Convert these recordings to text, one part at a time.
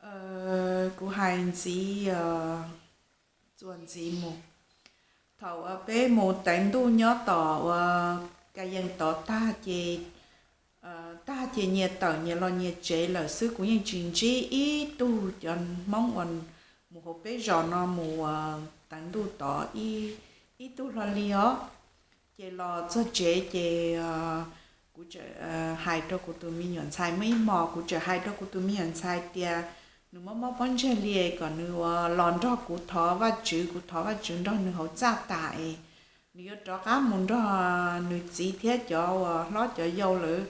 Kuv hais ntxiv, txuas ntxiv mus. Thaum uas peb mus teev ntuj nyob tom uas Ka Yees tod tag ces, tag ces nyias tawm nyias los nyias tsev lawm xwb. Kuv yeej tsis ntsib ib tug cov Hmoob uas mus hauv peb zos no mus uas teev ntuj tod ib tug hlo li os. Ces los txog tsev ces kuv txawm hais rau kuv tus me nyuam ntxhais, muaj ib hmos kuv txawm hais rau kuv tus me nyuam ntxhais tias nws mob mob pob ntseg li es kom nws uas los nrog kuv thov Vajtswv, kuv thov Vajtswv nrog nws hauv txaj tas es nws yuav rov qab mus nrog nws txiv thiab cov uas hlob cov yau lawv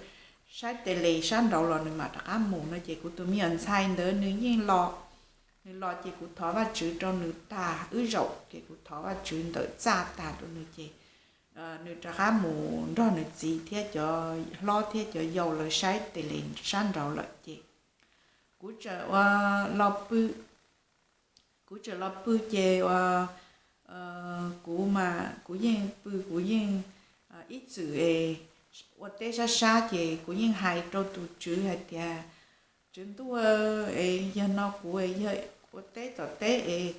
saib tes les sab nraud los nws mam rov qab mus no. Ces kuv tus me nyuam ntxhais ntawd nws yeej los, nws los ces kuv thov Vajtswv rau nws tag wb zaum ces kuv thov Vajtswv ntawm txaj tas rau nws ces nws rov qab mus nrog nws txiv thiab cov hlob thiab cov yau lawv saib tes les sab nraud lawm ces kuv txawm uas los pw, kuv txawm los pw ces uas kuv mas kuv yeej pw kuv yeej ib txwm es ua teb sab sab ces kuv yeej hais rau tus tswv hais tias, Tswv ntuj, es yog no kuv yog ua teb tom teb es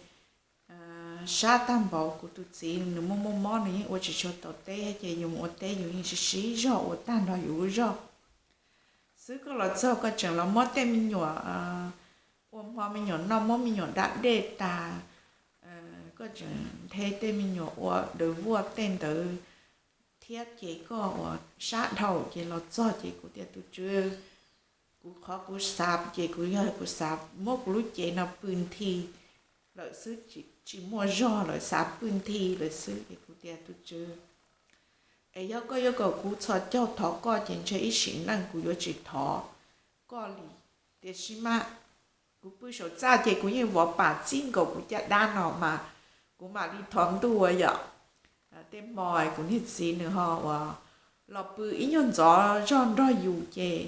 sab tag npaum kuv tus txiv nws muaj muaj mob nws yeej ua tsis tshua tau teb ces yus mus ua teb yus yeej sib sib zog ua tag nrho yus lub zog xwb. Koj los txog koj tseem los muab tej me nyuam ua hmo me nyuam noj, muab me nyuam da dej tas, koj tseem nthe tej me nyuam ua daws vuaj tej ntawd thiab ces koj uas sab dhau ces los txog ces kuv tias tus tswv, kuv qhov kuv xav ces kuv yog kuv xav muab kuv lub cev no pw nthi lawm xwb, tsis muaj zog lawm, xav pw nthi lawm xwb es kuv tias tus tswv, es yog koj yuav kom kuv txhos caug thov koj ces ntshe ib sim neej kuv yuav tsis thov koj li. Tiam sis mas kuv pw saum txaj ces kuv yeej vov pam txij nkaus kuv caj dab no mas kuv mam li thov ntuj ua yom. Tej hmo kuv niag txiv nws ho uas los pw ib nyuag ntxov zog nrog yus ces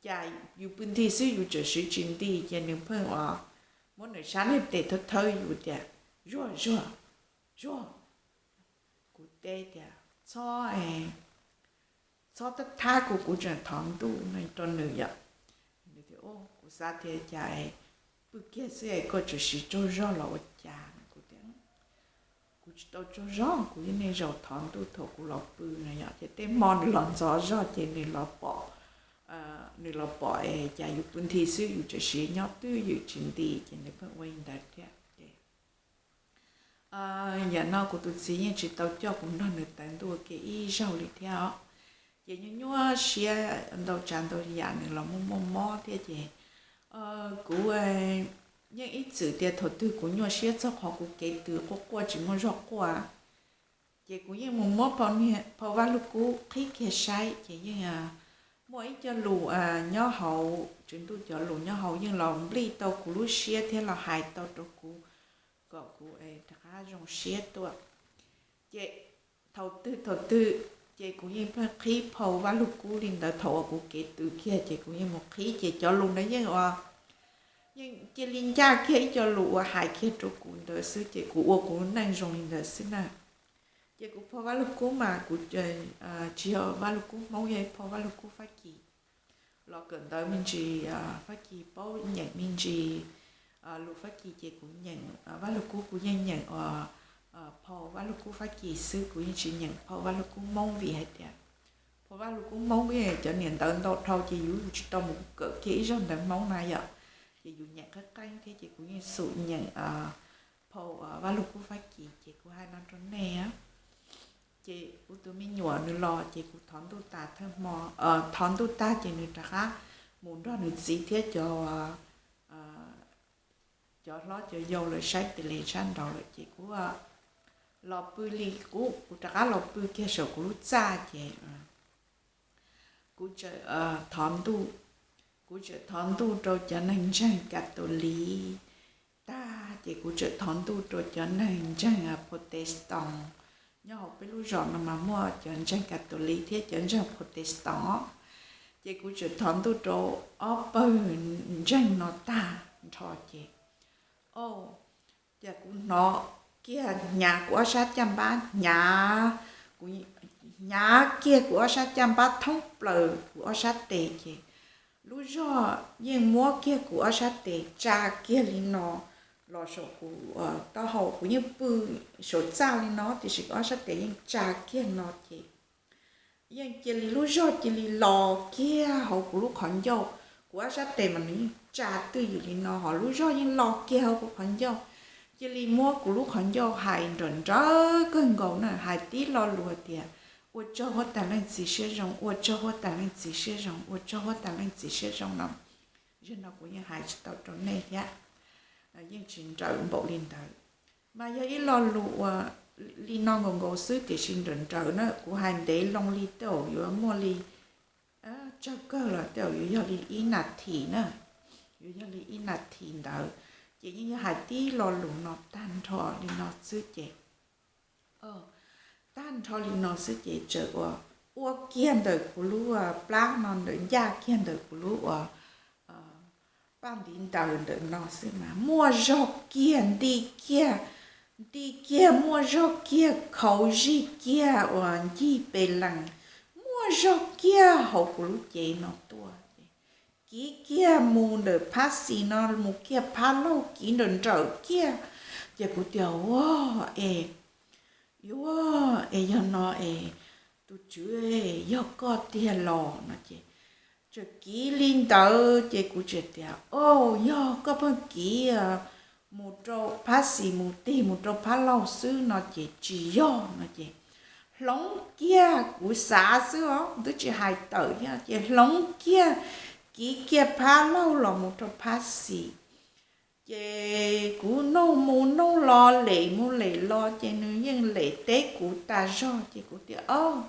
cas yus pw nthi xwb yus tseem siv tsis nti ces nws pheej uas muab nws sab niag tes thawb thawb yus tias, Zuag, zuag, zuag. Kuv teb tias, Txhob, txhob thab thab kuv, kuv tseem thov ntuj no rau nws yom. Kuv xav tias cas pw kiag xwb es koj tseem siv tsaug zog los ua cas? Kuv tias, Kuv tsis tau tsaug zog, kuv yeej niaj zaus thov ntuj thaum kuv los pw no yom. Ces tej hmo nws los ntxov zog ces nws los pom, nws los pom es cas yus pw nthi xwb yus tseem siv nyob twj ywm tsis nti ces nws pheej ua li ntawd thiab ces yam no kuv tus txiv yeej tsis tau coj kuv nrog nws teev ntuj ua ke ib zaug li thiab os. Ces nyuaj nyuaj siab ntau tsav ntau yam nws los muaj muaj mob thiab ces kuv yeej ib txwm tias thaum twg kuv nyuaj siab txog qhov kuv kev tws quaj quaj tsis muaj zog quaj ces kuv yeej mus muab phau Vaj Lug Kub qhib kiag saib ces yeej muaj ib co lus nyob hauv, Tswv Ntuj cov lus nyob hauv yeej los nplij tau kuv lub siab thiab los hais tau rau kuv kom kuv rov qab zoo siab tuaj. Ces thaum twg thaum twg ces kuv yeej pheej qhib phau Vaj Lug Kub li ntawd, thaum uas kuv kev tws kiag ces kuv yeej mus qhib ces cov lus ntawd yeej ua, yeej cia li ncaj kiag ib co lus uas hais kiag rau kuv ntawd xwb ces kuv ua kuv neej zoo li ntawd xwb na. Ces kuv phau Vaj Lug Kub mas kuv tsis yog Vaj Lug Kub Hmoob, yog ib phau Vaj Lug Kub Fab Kis los kawm ntawv me ntsis Fab Kis, paub nyeem me ntsis lus Fab Kis ces kuv nyeem Vaj Lug Kub kuv yeej nyeem ua phau Vaj Lug Kub Fab Kis xwb, kuv yeej tsis nyeem phau Vaj Lug Kub Hmoob vim hais tias phau Vaj Lug Kub Hmoob cov niam ntawv ntau dhau ces yus tsis tau mus kawm kiag ib zaug ntawv Hmoob na yom, ces yus nyeem qeeb qeeb thiab ces kuv yeej xum nyeem phau Vaj Lug Kub Fab Kis ces kuv hais no rau nej. Ces kuv tus me nyuam nws los ces kuv thov ntuj tas thawj hmo, thov ntuj tag ces nws rov qab mus nrog nws txiv thiab cov, cov hlob cov yau lawv saib tes les sab nraud lawm ces kuv los pw li qub, kuv rov qab los pw kiag saum kuv lub txaj ces kuv txawm thov ntuj, kuv txawm thov ntuj rau cov neeg ntseeg Catholic tag ces kuv txawm thov ntuj rau cov neeg ntseeg Protestant. Nyob hauv peb lub zos no mas muaj cov ntseeg Catholic thiab cov ntseeg Protestant. Ces kuv txawm thov ntuj rau ob pawg ntseeg no tag nrho ces, o, ces kuv hnov kiag hnyav kuv ob sab caj npab, hnyav, kuv hnyav kiag kuv ob sab caj npab thoob plaws kuv ob sab tes ces lub zog yeej muab kiag kuv ob sab tes tsa kiag li no los saum kuv taub hau. Kuv yeej pw saum txaj li no tiam sis kuv ob sab tes yeej tsa kiag no ces yeej cia li lub zog cia li los kiag hauv kuv lub qhov ncauj. Kuv ob sab tes mas nws yeej tsa twj ywm li no, ho lub zog yeej los kiag hauv kuv qhov ncauj. Cia li muab kuv lub qhov ncauj hais nrawm nrawm kawg nkaus na, hais tib lo lus tias, ua tsaug huab tais leej txiv siab zoo, ua tsaug huab tais leej txiv siab zoo, ua tsaug huab tais leej txiv siab zoo no. Zaum no kuv yeej hais tsis tau rau nej thiab, yeej tsis nrawm npaum li ntawd. Mas yog ib lo lus uas li no nkaus nkaus xwb tiam sis nrawm nrawm na, kuv hais ntev loo li tej zaum yuav muaj li, tsawg kawg los tej zaum yuav yog li ib nas this na, yuav yog li ib nas this ntawd. Ces yeej yog hais tib lo lus no tag nrho li no xwb ces tag nrho li no xwb ces txawm ua, ua kiag ntawm kuv lub plab no ntawm, ncaj kiag ntawm kuv lub uas paj ntiv ntawd ntawm no xwb mas muaj zog kiag, nti kiag, nti kiag, muaj zog kiag, khauv zig kiag uas ncig pes lees, muaj zog kiag hauv kuv lub cev no tuaj. Kiv kiag mus ntawm phab xis no mus kiag phab laug, kiv nrawm nrawm kiag. Ces kuv tias, ua es, yuav es yog no es, tus tswv, yog koj tiag los no ces txawm kiv li ntawd ces kuv txawm tias, o, yog koj pheej kiv mus rau phab xis mus tig mus rau phab laug xwb no ces tsis yog no ces hloov kiag, kuv xav xwb os twb tsis hais tawm thiab, ces hloov kiag, kiv kiag phab laug los mus rau phab xis. Ces kuv nug mus nug los, lem mus lem los ces nws yeej lem teb kuv tas zog ces kuv tias, o,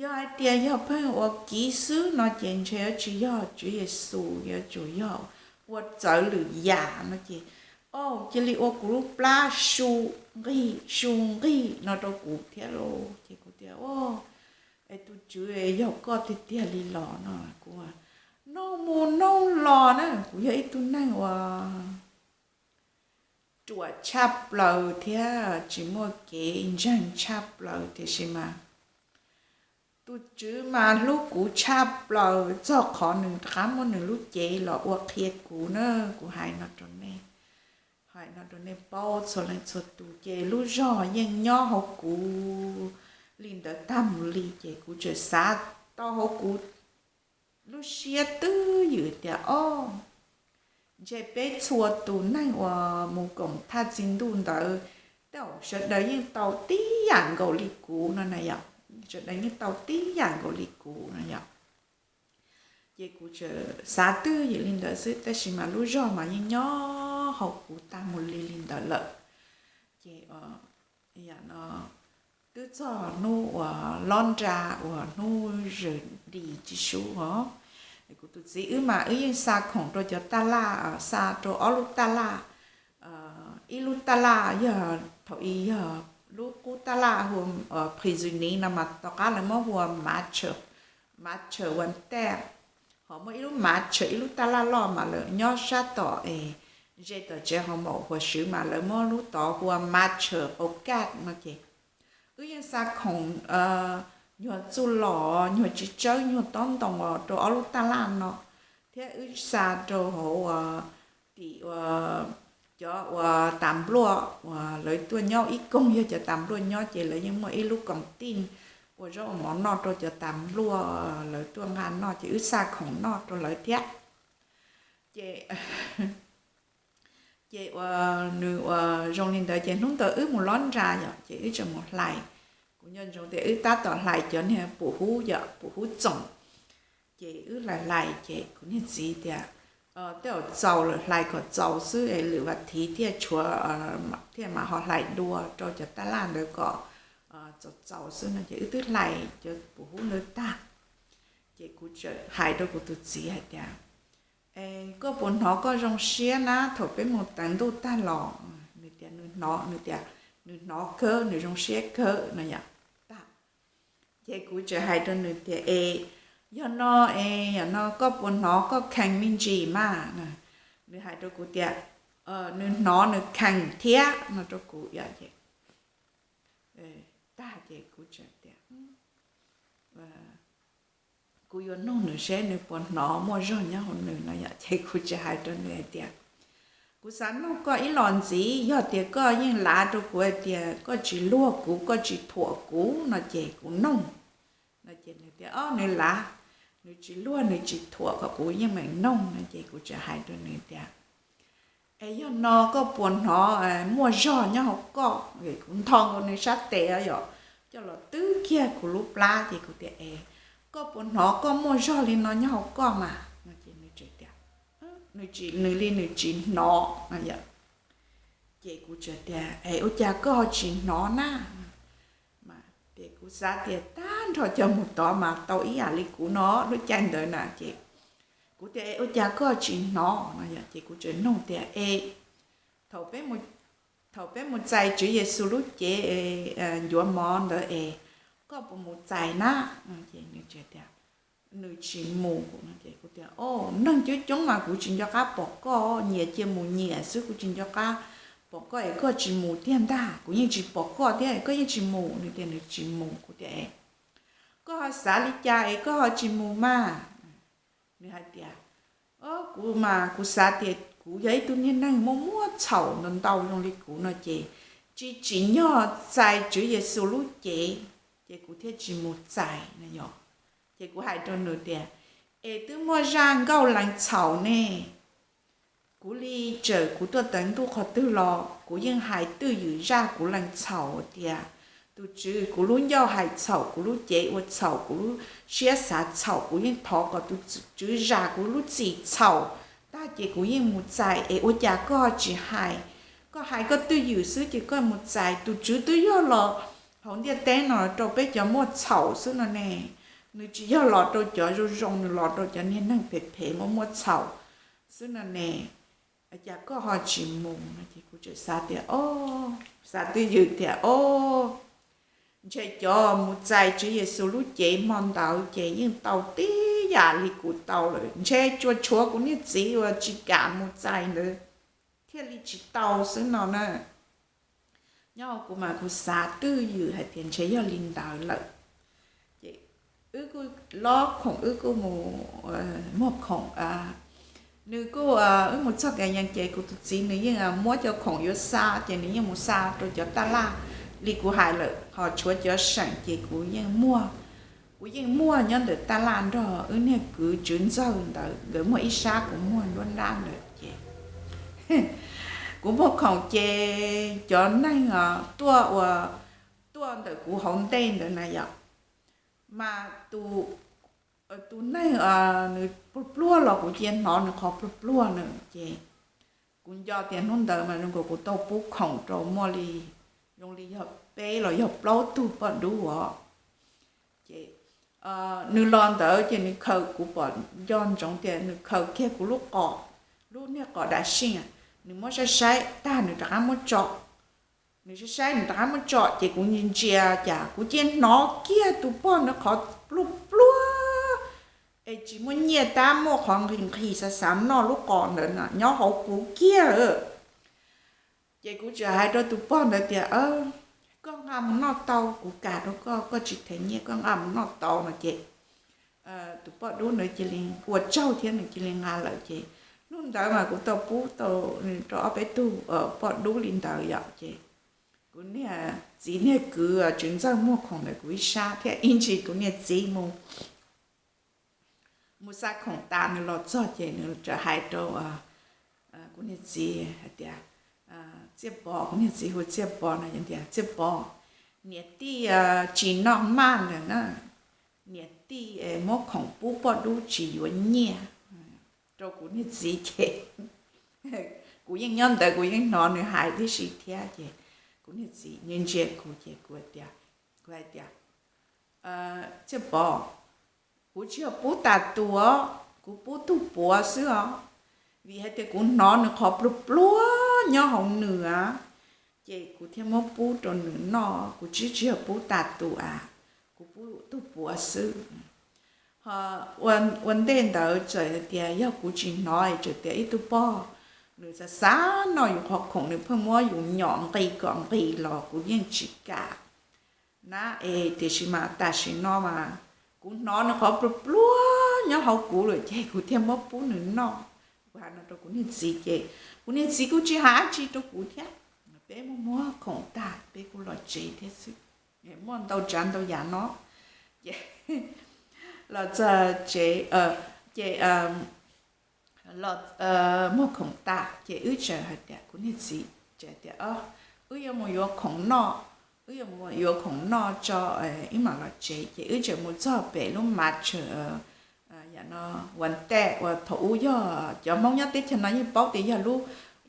yog hais tias yog pheej ua kiv xwb no ces ntshe tsis yog Tswv Yexus, yuav tsum yog ua txawv lwm yam no ces, o, cia li ua kuv lub plab su nqig su nqig no rau kuv thiab lauj. Ces kuv tias, o, es tus tswv, yog koj tiag tiag li los no. Kuv nug mus nug los na, kuv yog ib tug neeg uas ruam tshaj plaws thiab tsis muaj kev ntseeg tshaj plaws tiam sis mas tus tswv mas hlub kuv tshaj plaws txog qhov nws rov qab muab nws lub cev los ua qhia kuv na. Kuv hais no rau nej, hais no rau nej paub txhua leej txhua tus ces lub zog yeej nyob hauv kuv li ntawd tag mus li ces kuv txawm xav tau hauv kuv lub siab twj ywm tias, o, ntshe peb txhua tus neeg uas mus koom thaj txi ntuj ntawd tej zaum sawv daws yeej tau tib yam nkaus li kuv no na yom, sawv daws yeej tau tib yam nkaus li kuv no yom. Ces kuv txawm xav twj ywm li ntawd xwb tab sis mas lub zog mas yeej nyob hauv kuv tag mus li li ntawd lawm. Ces no twb txog hnub uas lob nra uas hnub zes dis tsis sub os, kuv tus txiv wb mas wb yeej xa khoom rau cov taj laj, xa rau ob lub taj laj, ib lub taj laj yog thaum i yog lub qub taj laj hu ua Prisonnier no mas tom qab lawv muab hu ua Martyrs, Martyrs Wanted. Ho muaj ib lub Martyrs, ib lub taj laj loj mas lawv nyob sab tom es ze tom tsev hauv maum huas swv mas lawv muab lub tod hu ua Martyrs Qaum Kaj no ces wb yeej xa khoom nyuag txuj lom, nyuag txiv tsawb, nyuag tob ntoo rau ob lub taj laj no, thiab wb xa rau hauv uas tim uas cov uas tas npluaj uas lawv tuaj nyob ib koog, yog cov tas npluaj nyob ces lawv yeej muaj ib lub koos tij ua zaub ua mov noj rau cov tas npluaj lawv tuaj nqa noj ces wb xa khoom noj rau lawv thiab. Ces ces uas nws uas zoo li ntawd ces hnub ntawd wb mus lob nra yom, ces wb tseem mus hlais. Kuv nco ntsoov tias wb tab tom hlais cov niag pum hub yom, pum hub txoom. Ces wb hlais hlais ces kuv niag txiv tias, tej zaum txaus lawm, hlais kom txaus xwb es lwm vas thiv thiaj tshuav, thiaj mam ho hlais dua rau cov taj laj ntawd kom txaus txaus xwb no ces wb twb hlais cov pum hub ntawd tag. Ces kuv txawm hais rau kuv tus txiv hais tias, es koj puas hnov koj zoo siab na thaum peb mus teev ntuj tag los? Nws tias nws hnov, nws tias nws hnov kawg, nws zoo siab kawg no yom. Tag, ces kuv txawm hais rau nws tias, es yog no es yam no koj puas hnov koj khees me ntsis mas? Nws hais rau kuv tias nws hnov nws khees thiab no rau kuv. Tag ces kuv txawm tias kuv yuav noog nws seb nws puas hnov muaj zog nyob hauv nws no yom. Ces kuv tseem hais rau nws hais tias, kuv xav noog koj ib los ntxiv, yog tias koj yeej lav rau kuv hais tias koj tsis luag kuv, koj tsis thuam kuv no ces kuv noog no ces nws tias, o, nws lav, nws tsis luag nws tsis thuam kom kuv yeej meem noog no ces kuv tseem hais rau nws tias, es yog no koj puas hnov muaj zog nyob hauv koj? Kuv ntho nkaus nws sab tes yom, coj los twb kiag kuv lub plab ces kuv tias, es koj puas hnov koj muaj zog li no nyob hauv koj mas? Nws tias, nws li nws tsis hnov no yom. Ces kuv tseem tias, es ua cas koj ho tsis hnov na? Mas ces kuv xav tias tag nrho cov mus tod mas tau ib yam li kuv no lub caij ntawd na ces kuv tias, es ua cas koj tsis hnov no yom? Ces kuv tseem noog tias, es thaum peb mus txais Tswv Yexus lub cev ncuav mov ntawd es koj puas mus txais na? Ces nws tias, nws tsis mus. Kuv tias, o, neeg coob coob mas kuv tsis nco qab pom koj, nyias cia mus nyias xwb, kuv tsis nco qab pom koj es koj tsis mus tiag ntag. Kuv yeej tsis pom koj thiab koj yeej tsis mus. Nws tias nws tsis mus. Kuv tias, koj ho xav li cas es koj ho tsis mus mas? Nws hais tias, o, kuv mas kuv xav tias kuv yog ib tug niag neeg muaj muaj txhaum ntau ntau zoo li kuv no ces tsis tsim nyog txais Tswv Yexus lub cev, ces kuv thiaj tsis mus txais no yom. Ces kuv hais rau nws tias, es twb muaj zaj nkauj lees txhaum ne, kuv li tsawm kuv tuaj tawv ntuj qhov twg los kuv yeej hais twj ywm zaj kuv lees txhaum tias, tus Tswv, kuv lub ncauj hais txhaum, kuv lub cev ua txhaum, kuv lub siab xav txhaum, kuv yeej thov kom tus Tswv zam kuv lub txim txhaum tag ces kuv yeej mus txais. Es ua cas koj tsis hais? Koj hais koj twj ywm xwb ces koj mus txais. Tus Tswv twb yog los hauv ntiaj teb no rau peb cov muaj txhaum xwb no ne, nws tsis yog los rau cov zoo zoo, nws los rau cov niag neeg phem phem muaj muaj txhaum xwb no ne, cas koj ho tsis mus no? Ces kuv tseem xav tias, o, xav twj ywm tias, o, ntshe cov mus txais Tswv Yexus lub cev hmo ntawd ces yeej tau tib yam li kuv tau lawm, ntshe tsuas tshuav kuv niag txiv uas tsis kam mus txais ntawd thiaj li tsis tau xwb no na. Nyob kuv mas kuv xav twj ywm hais tias ntshe yog li ntawd lawm. Ces wb kuj lob khoom, wb kuj mus muag khoom. Nws kuj, wb mus txog Kas Yees ces kuv tus txiv nws yeej muab cov khoom yuav xa ces nws yeej mus xa rau cov taj laj li kuv hais lawm, ho tshuav cov seem ces kuv yeej muag. Kuv yeej muag nyob ntawm taj laj nrog wb niag kwv Tswv Ntxawg ntawd, nkawd muag ib sab kuv muag nruab nrab ntawd ces kuv muag khoom ces cov neeg tuaj ua, tuaj ntawm kuv hauv ntej ntawd na yom, mas tus neeg nws pluag pluag los kuv cia hnov nws qhov pluag pluag na ces kuv nco tias hnub ntawd mas zoo nkaus kuv tau pub khoom rau muaj li, zoo li yog peb los yog plaub tug poj dub os. Ces nws los ntawd ces nws khaws, kuv pom nco ntsoov tias nws khaws kiag kuv lub qos, lub niag qos dav sij, nws muab saib saib tag nws rov qab muab tso. Nws saib saib nws rov qab muab tso ces kuv ntsia ntsia cas kuv cia hnov kiag tus pog ntawd qhov pluag pluag, es tsis muaj nyiaj tab muaj qhov nqhis nqhis xav xav noj lub qos ntawd na nyob hauv kuv kiag. Ces kuv tseem hais rau tus pog ntawd tias, koj nqa mus noj tau, kuv kam rau koj, koj tsis them nyiaj koj nqa mus noj tau no ces tus poj dub ntawd cia li ua tsaug thiab nws cia li nqa lawm ces hnub ntawd mas kuv tau pub tau rau ob peb tug poj dub li ntawd yom. Ces kuv niag txiv niag kwv Tswv Ntxawg muag khoom ntawm kuv ib sab thiab ib ntsis kuv niag txiv mus, mus xa khoom tas nws los txog ces nws txawm hais rau kuv niag txiv hais tias, Txiaj Pov, kuv niag txiv hu Txiaj Pov no tias, Txiaj Pov, niam tij tsis noj maj lawm na, niam tij muab khoom pub poj dub tsis yuav nyiaj rau kuv niag txiv ces kuv yeej nyob ntawd kuv yeej hnov nws hais tib si thiab ces kuv niag txiv ntsia ntsia kuv ces kuv tias, kuv hais tias, Txiaj Pov, kuv tsis yog pub tas tus os, kuv pub tug puav xwb os, vim hais tias kuv hnov nws qhov pluag pluag nyob hauv nws a, ces kuv thiaj muab pub rau nws noj, kuv tsis, tsis yog pub tas tus a, kuv pub tug puav xwb. Ho ua ntej ntawd txawm hais tias yog kuv tsis hnov es txawm tias ib tug pog nws xav xav noj yus qhov khoom nws pheej muab yus nyom nqis kom nqis los kuv yeej tsis kam na. Es tiam sis mas tam sim no mas kuv hnov nws qhov pluag pluag nyob hauv kuv lawm ces kuv thiaj muab pub nws noj. Kuv hais no rau kuv niag txiv ces kuv niag txiv kuj tsis hais dab tsi rau kuv thiab. Peb muab muag khoom tag peb kuj los tsev thiab xwb. Muaj ntau tsav ntau yam no ces los txog tsev ces los muag khoom tas ces wb txawm hais tias, kuv niag txiv txawm tias, wb yuav mus yuav khoom noj, wb yuav mus yuav khoom noj tso wb mam los tsev. Ces wb txawm mus txog pem lub mas tshawm yam no, uas tej uas thaum ub yog cov Hmoob nyob teb chaws no yeej paub tias yog lub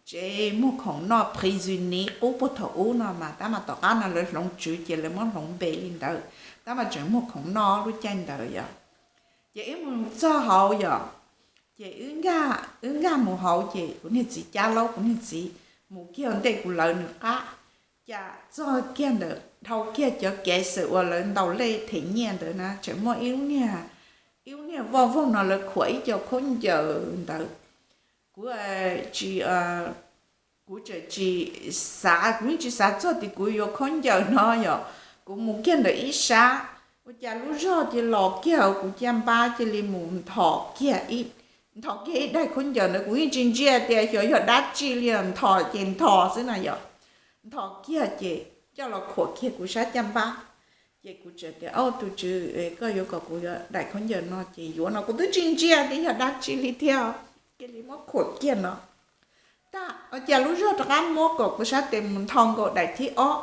tsev muag khoom noj prisonnier qub puag thaum ub no mas, tab mas tom qab no lawv hloov tswv ces lawv muab hloov npe li ntawd, tab mas tseem muag khoom noj lub caij ntawd yom. Ces wb mus txog hauv yom, ces wb nkag mus hauv ces kuv niag txiv cab laub, kuv niag txiv mus kiag ua ntej kuv lawv nws qab. Cas txog kiag ntawd dhau kiag cov kev xwm uas lawv ntaus lej them nyiaj ntawd na, tseem muaj ib lub niag, ib lub niag voj voog no lawv khuam ib co khaub ncaws ntawd. Kuv tsis, kuv tseem tsis xav, kuv yeej tsis xav txog tias kuv yuav khaub ncaws no yom. Kuv mus kiag ntawm ib sab, ua cas lub zog cia los kiag hauv kuv caj npab cia li mus nthos kiag, nthos kiag ib daim khaub ncaws ntawd, kuv yeej tsis ntsia tias xyov yog dab tsi li, nthos ces nthos xwb na yom. Nthos kiag ces coj los khuam kiag kuv sab caj npab. Ces kuv txawm tias, au tus tswv, koj yuav kom kuv yuav daim khaub ncaws no ces yuav no, kuv twb tsis ntsia tias yog dab tsi li thiab, cia li muab khuam kiag no. Tag ua cas lub zog rov qab muab kom kuv sab tes mus nthos nkaus daim thib ob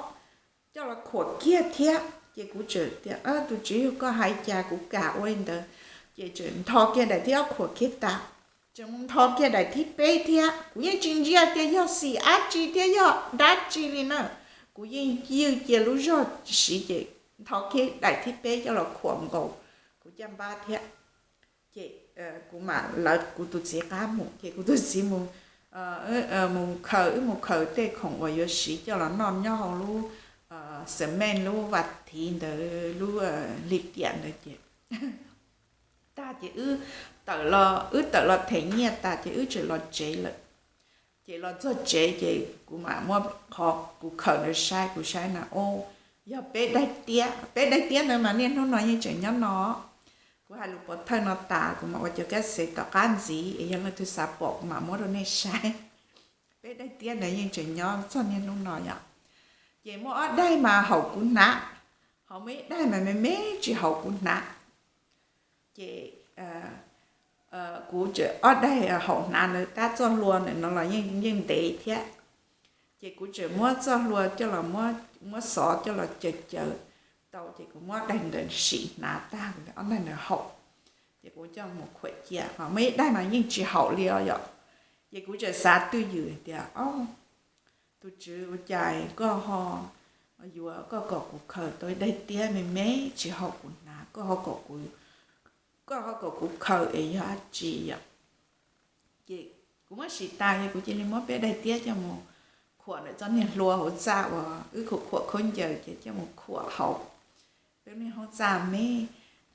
coj los khuam kiag thiab. Ces kuv txawm tias, tus tswv, yog koj hais cas kuv kam ua li ntawd. Ces txawm nthos kiag daim thib ob khuam kiag tas, txawm mus nthos kiag daim thib peb thiab, kuv yeej tsis ntsia tias yog xim dab tsi thiab yog dab tsi li na. Kuv yeej ywj cia lub zog siv ces nthos kiag daim thib peb coj los khuam nkaus kuv caj npab thiab. Ces kuv mam lawv kuv tus txiv qab mus, ces kuv tus txiv mus, mus khaws, wb mus khaws tej khoom uas yuav siv coj los noj nyob hauv lub xeem meej, lub vaj thiv ntawd, lub lig tiam ntawd ces tag ces wb tawm los them nyiaj tas ces wb txawm los tsev lawm. Ces los txog tsev ces kuv mam muab qhov kuv khaws ntawd saib, kuv saib na, o, yog peb daim tiab. Peb daim tiab ntawd mas niaj hnub no yeej tseem nyob no. Kuv hais lus pov thawj no tas kuv mam ua cov kab xev tom qab ntxiv es yog leej twg xav pom kuv mam muab rau nej saib. Peb daim tiab ntawd yeej tseem nyob txog niaj hnub no yom. Ces muaj ob daim mas haum kuv hnav, ho muaj ib daim mas me me tsis haum kuv hnav. Ces kuv tseem ob daim haum hnav ntawd tab txoj hlua ntawm no los yeej ntev thiab. Ces kuv tseem muab txoj hlua coj los, muab xov coj los caws caws tau ces kuv muab daim ntawd sim hnav tag, ob daim ntawd haum. Ces kuv coj mus khuam cia, ho muaj ib daim mas yeej tsis haum li os yom. Ces kuv tseem xav twj ywm tias, o, tus tswv, ua cas koj ho yuav, koj kom kuv khaws tau ib daim tiab me me tsis haum kuv hnav, koj ho kom kuv, koj ho kom kuv khaws es yog dab tsi yom? Ces kuv muab sim tas ces kuv cia li muab peb daim tiab coj mus khuam ntawm txoj niag hlua hauv txaj uas wb khuam khuam khaub ncaws ces coj mus khuam hauv peb niag hauv txaj me,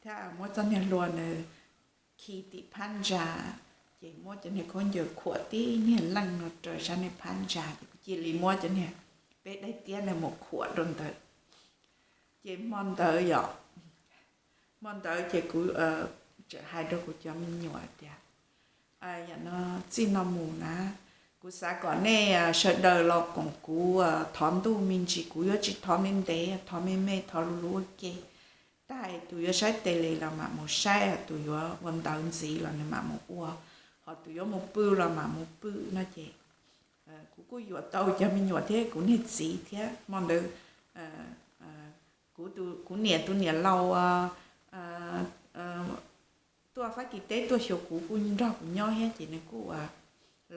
thiab muab txoj niag hlua ntawd khi tim phab ntsa, ces muab cov niag khaub ncaws khuam tib niag leej no raws sab niag phab ntsa ces kuv cia li muab cov niag peb daim tiab ntawd mus khuam rau ntawd. Ces hmo ntawd yom, hmo ntawd ces kuv tseem hais rau kuv cov me nyuam tias, yam no txij no mus na, kuv xav kom nej sawv daws los koom kuv thov ntuj me ntsis, kuv yuav tsis thov ntev ntev, thov me me, thov luv luv ua ke. Tag tus yuav saib tes les los mam mus saib, tus yuav ua ntawv ntxiv los nws mam mus ua, ho tus yuav mus pw los mam mus pw no ces kuv kuj yuam tau cov me nyuam thiab kuv niag txiv thiab. Hmo ntawd kuv, kuv niam tus niam laus tuaj Fab Kis teb tuaj xyuas kuv kuj nrog kuv nyob thiab ces nws kuj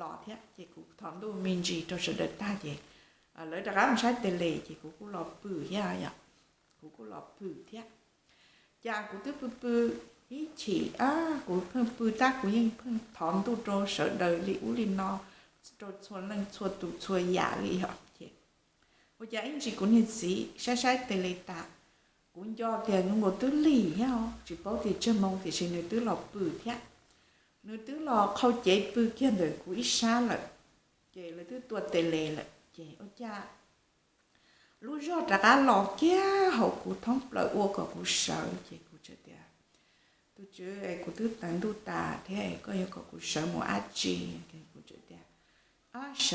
los thiab. Ces kuv thov ntuj me ntsis rau sawv daws tag ces lawv rov qab mus saib tes les ces kuv kuj los pw thiab yom, kuv kuj los pw thiab. Cas kuv twb pw pw ib chim, kuv pheej pw tab kuv yeej pheej thov ntuj rau sawv daws li ub li no, rau txhua leej txhua tus txhua yam li yom. Ces ua cas ib ntsis kuv niag txiv saib saib tes les tas, kuv nco tias zoo nkaus twb lig thiab, tsis paub tias tsawg moo tiam sis nws twb los pw thiab. Nws twb los qhau cev pw kiag ntawm kuv ib sab lawm, ces lawv twb tua tes les lawm ces ua cas lub zog rov qab los kiag hauv kuv thoob plaws ua kom kuv sawv ces kuv txawm tias, Tus tswv, kuv twb taws ntuj tas thiab, koj yuav kom kuv sawv mus dab tsi? Kuv teb tias, Ab, sawv